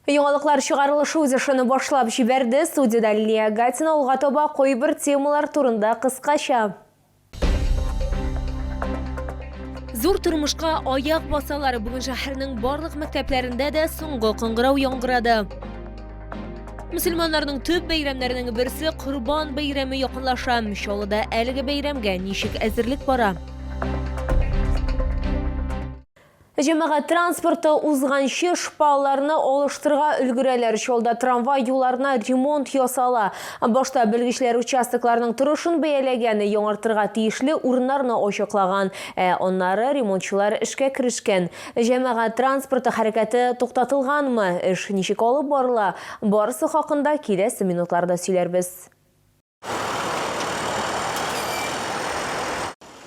Яңалыклар чыгарылышы үз эшен башлап җибәрде. Студиядә Лилия Гатина алга таба кайбер темалар турында кыскача. Зур тормышка аяк басалар. Бүген шәһәрнең барлык мәктәпләрендә дә соңгы кыңгырау яңгырады. Мөселманнарның төп бәйрәмнәренең берсе Корбан бәйрәме якынлаша. Чаллыда әлеге бәйрәмгә ничек әзерлек бара? Җәмәгать транспорты узганчы шпалларны алыштырырга өлгерәләр. Чаллыда трамвай юлларына ремонт ясала. Башта белгечләр участокларның торышын бәяләгән, яңартырга тиешле урыннарны ачыклаган. Ә аннары ремонтчылар эшкә керешкән. Җәмәгать транспорты хәрәкәте туктатылганмы? Эш ничек алып барыла? Барысы хакында киләсе минутларда сөйләрбез.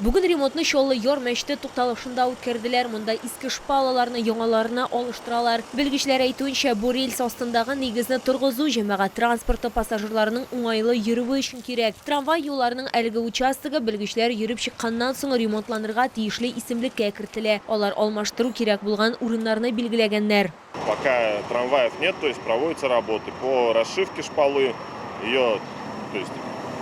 Бүген ремонтны Чаллы Яр мәчете тукталышында үткәрделәр. Монда иске шпалаларны яңаларына алыштыралар. Белгечләр әйтүенчә, бу рельс астындагы нигезне торгызу җәмәгать транспорты пассажирларының уңайлы йөрүе өчен кирәк. Трамвай юлларының әлеге участогы белгечләр йөреп чыкканнан соң ремонтланырга тиешле исемлеккә кертелә. Алар алмаштыру кирәк булган урыннарны билгеләгәннәр. Пока трамваев нет, то есть проводятся работы по расшивке шпалы, ее, то есть,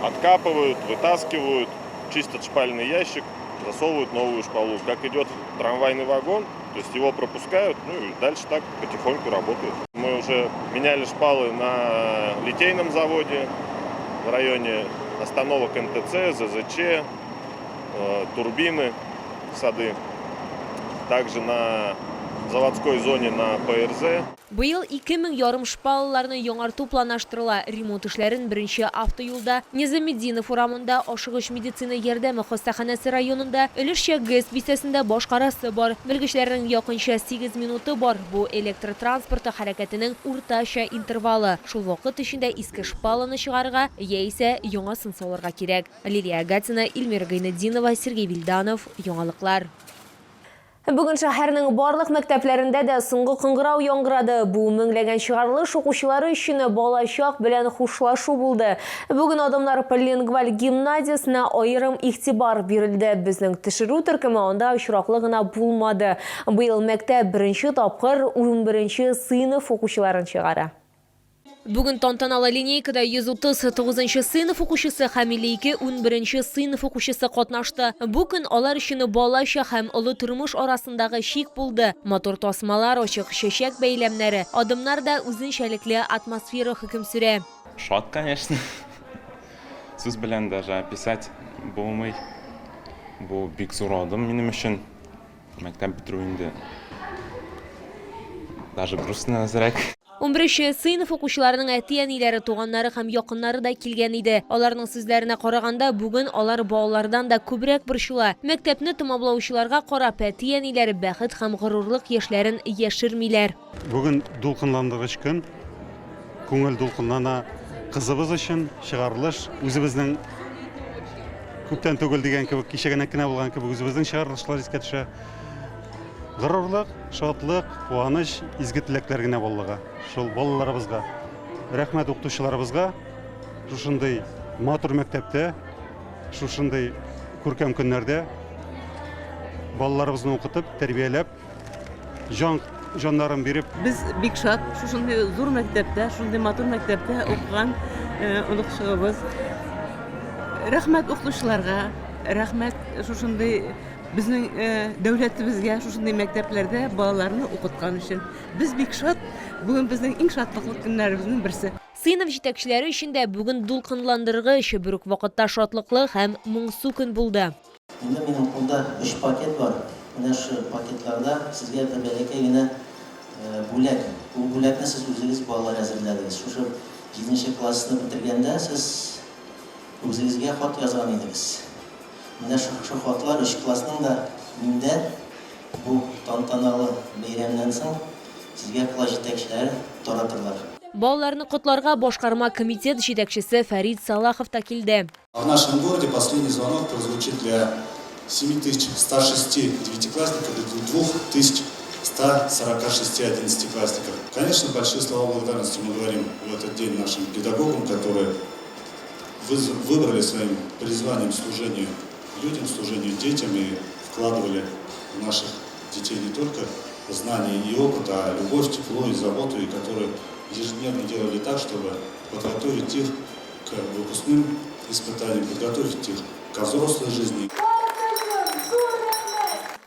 откапывают, вытаскивают, чистят шпальный ящик, засовывают новую шпалу. Как идет трамвайный вагон, то есть его пропускают, ну и дальше так потихоньку работают. Мы уже меняли шпалы на литейном заводе в районе остановок НТЦ, ЗЗЧ, турбины, сады. Также на заводской зоне на ПРЗ. Быел 2000 ярым шпалаларны яңарту планлаштырыла. Ремонт эшләрен беренче автоюлда, Низаметдинов урамында, ашыгыч медицина ярдәме хастаханәсе районында, өлешчә ГЭС бистәсендә башкарасы бар. Белгечләрнең якынча сигез минуты бар, бу электр транспорты хәрәкәтенең уртача интервалы. Шул вакыт эчендә иске шпаланы чыгарырга яисә яңасын салырга кирәк. Лилия Гатина, Илмира Гайнетдинова, Сергей Вильданов, Яңалыклар. Бүген шәһәрнең барлык мәктәпләрендә дә соңгы кыңгырау яңгырады. Бу меңләгән чыгарылыш укучылары өчен балачак белән хушлашу булды. Бүген Адымнар полилингваль гимназиясенә аерым игътибар бирелде. Безнең төшерү төркеме анда очраклы гына булмады. Быел мәктәп беренче тапкыр унберенче сыйныф укучыларын чыгара. Бүген тантаналы линейкада 139 нчы сыйныф укучысы һәм 52 унберенче сыйныф укучысы катнашты. Бу көн алар өчен балачак һәм олы тормыш арасындагы чик булды. Матур тасмалар, ачык чәчәк бәйләмнәре, адымнар да үзенчәлекле атмосфера хөкем сөрә. Шат, конечно. Сүз белән даже описать булмый. Бу бик зур адым минем өчен. Мәктәп бетерү инде даже грустно әзрәк. Унберенче сыйныф укучыларының әти-әниләре, туганнары һәм якыннары да килгән иде. Аларның сүзләренә караганда, бүген алар балалардан да күбрәк борчыла. Мәктәпне томамлаучыларга карап, әти-әниләре бәхет һәм горурлык яшьләрен яшермиләр. Бүген дулкынландыргыч көн. Күңел дулкынлана. Кызыбыз өчен чыгарылыш, үзебезнең күптән түгел дигән кебек, кичә генә кенә булган кебек үзебезнең чыгарылышлар искә төшә. Горурлык, шатлык, куаныч, изге теләкләр генә балаларга, шул балаларыбызга. Рәхмәт укытучыларыбызга, шушындый матур мәктәптә, шушындый күркәм көннәрдә балаларыбызны укытып, тәрбияләп, җан җаннарын биреп. Без бик шат, шушындый зур мәктәптә, шушындый матур мәктәптә укыган оныкчыгыбыз. Рәхмәт укытучыларга, рәхмәт шушындый безнең дәүләтебезгә шушындый мәктәпләрдә балаларны укыткан өчен. Без бик шат, бүген безнең иң шатлыклы көннәребезнең берсе. Сыйныф җитәкчеләре өчен дә бүген дулкынландыргыч, бер үк вакытта шатлыклы һәм моңсу көн булды. Инде минем кулда өч пакет бар. Менә шушы пакетларда сезгә бер бәләкәй генә бүләк. Ул бүләкне сез үзегез, балалар, әзерләдегез. Шушы җиденче классны бетергәндә сез үзегезгә хат язган идегез. Менә шушы хатлар өч классның да миндә. Бу тантаналы бәйрәмнән соң сезгә класс җитәкчеләре таратырлар. Балаларны котларга башкарма комитет җитәкчесе Фәрит Салахов та килде. А в нашем городе последний звонок прозвучит для 7106 девятиклассников и 2146 одиннадцатиклассников. Конечно, большие слова благодарности мы говорим в этот день нашим педагогам, которые выбрали своим призванием служение людям, служение детям и вкладывали в наших детей не только знания и опыт, а любовь, тепло и заботу, и которые ежедневно делали так, чтобы подготовить их к выпускным испытаниям, подготовить их ко взрослой жизни.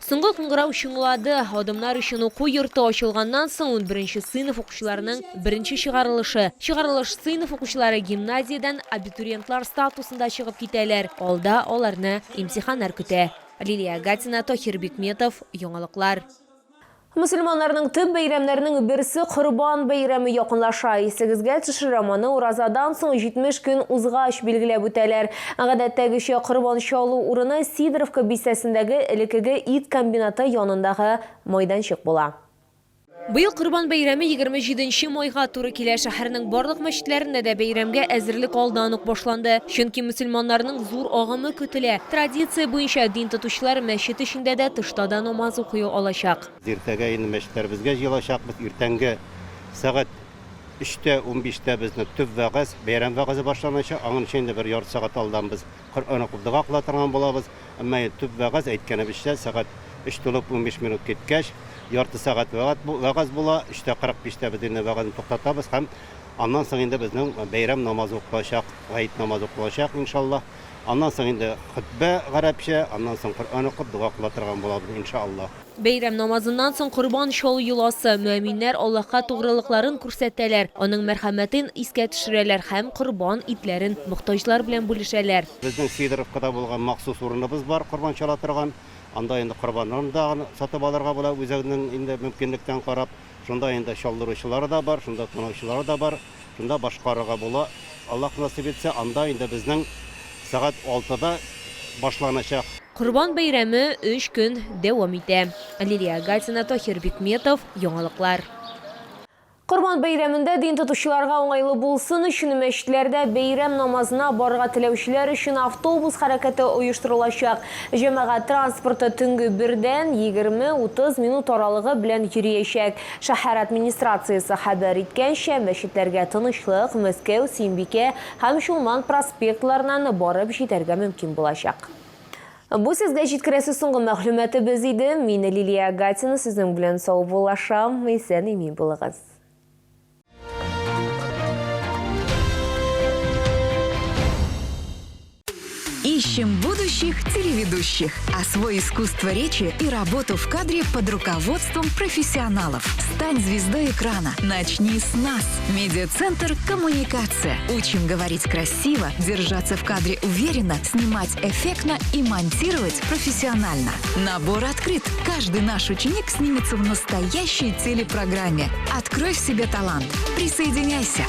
Соңгы кыңгырау чыңлады. Адымнар өчен уку йорты ачылганнан соң унберенче сыйныф укучыларының беренче чыгарылышы. Чыгарылыш сыйныф укучылары гимназиядән абитуриентлар статусында чыгып китәләр. Алда аларны имтиханнар көтә. Лилия Гатина, Таһир Бикметов, Яңалыклар. Мөселманнарның төп бәйрәмнәренең берсе Корбан бәйрәме якынлаша. Исегезгә төшерәм, аны уразадан соң 70 көн узгач билгеләп үтәләр. Гадәттәгечә корбан чалу урыны Сидоровка бистәсендәге элеккеге ит комбинаты янындагы майданчык була. Быел Корбан бәйрәме 27 нче майга туры килә. Шәһәрнең барлык мәчетләрендә дә бәйрәмгә әзерлек алдан ук башланды. Чөнки мөселманнарның зур агымы көтелә. Традиция буенча, дин тотучылар мәчет эчендә дә, тышта да намаз укый алачак. Иртәгә инде мәчетләребезгә җыелачакбыз. Иртәнге сәгать өчтә унбиштә безнең төп вәгазь, бәйрәм вәгазе башланачак. Аңынча инде бер ярты сәгать алдан без Коръән укып дога кыла торган булабыз. Әмма инде төп вәгазь, әйткәнебезчә, сәгать өч тулып 15 минут киткәч, ярты сәгать вәгазь була. Өчтә 45 тә без инде вәгазьне туктатабыз һәм аннан соң инде безнең бәйрәм намазы укылачак, гает намазы укылачак, иншаллаһ. Аннан соң инде хөтбә гарәпчә, аннан соң Коръән укып, дога кыла торган булабыз, иншаллаһ. Бәйрәм намазыннан соң корбан чалу йоласы, мөэминнәр Аллаһка тугрылыкларын күрсәтәләр, Аның мәрхәмәтен искә төшерәләр һәм корбан итләрен мохтаҗлар белән бүлешәләр. Безнең Сидоровкада булган махсус урыныбыз бар, корбан чала торган. Анда инде корбаннарны да сатып алырга була, үзеңнең инде мөмкинлектән карап. Шунда инде чалдыручылары да бар, шунда тунаучылары да бар, шунда башкарырга була. Аллаһ насыйп итсә, анда инде безнең сәгать алтыда башланачак. Корбан бәйрәме өч көн дәвам итә. Лилия Гатина, Таһир Бикметов, Яңалыклар. Корбан бәйрәмендә дин тотучыларга уңайлы булсын өчен мәчетләрдә бәйрәм намазына барырга теләүчеләр өчен автобус хәрәкәте оештырылачак. Җәмәгать транспорты төнге бердән 20-30 минут аралыгы белән йөриячәк. Шәһәр администрациясе хәбәр иткәнчә, мәчетләргә Тынычлык, Мәскәү, Сөембикә һәм Чулман проспектларыннан барып җитәргә мөмкин булачак. Бу сезгә җиткерәсе соңгы мәгълүматыбыз иде. Мин, Лилия Гатина, сезнең белән саубуллашам. Исән-имин булыгыз. Ищем будущих телеведущих. Освой искусство речи и работу в кадре под руководством профессионалов. Стань звездой экрана. Начни с нас. Медиацентр «Коммуникация». Учим говорить красиво, держаться в кадре уверенно, снимать эффектно и монтировать профессионально. Набор открыт. Каждый наш ученик снимется в настоящей телепрограмме. Открой в себе талант. Присоединяйся.